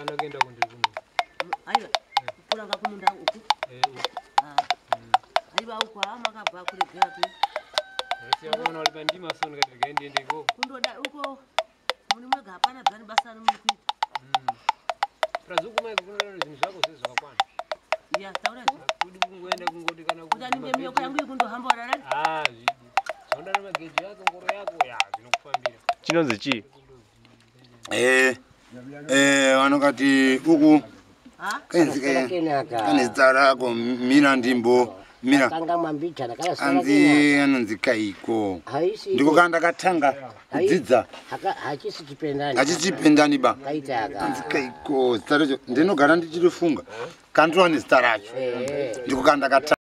Ana kuenda kundiri kuno. Aiwa, kuranga kumunda uku. Eh, Ah. Aiwa uku haa makabva kuregera pe. Ndasiya kuona uri pandima so ndikati regai ndiende ikoko. Kundoda uko muri mwega hapana dzani basa remuri kuita. Prazukuma iko kunoda zvinhu zvako zvese zvakakwana. Ya, taura zve. Hakudi kungoenda kungoti kana Kuti anenge miyoko yangu ikundohamba warara. Ah, zvidi. Zvinoda nemagejo yako, ngoro yako, ya, zvinokufambira. Chinonzi chii? Eh, eh, vanokati uku Ha? kainzi kane zita rako mira ndimbo mira Tanga mwambijana kana anzi anonzi kaiko haisi ndiko kana ndakatanga kudzidza hachisi chipendani hachichipendani ba kaita aka anzi kaiko zita racho ndinogara ndichirifunga kandova nezita racho Eh. ndiko kana ndakatanga.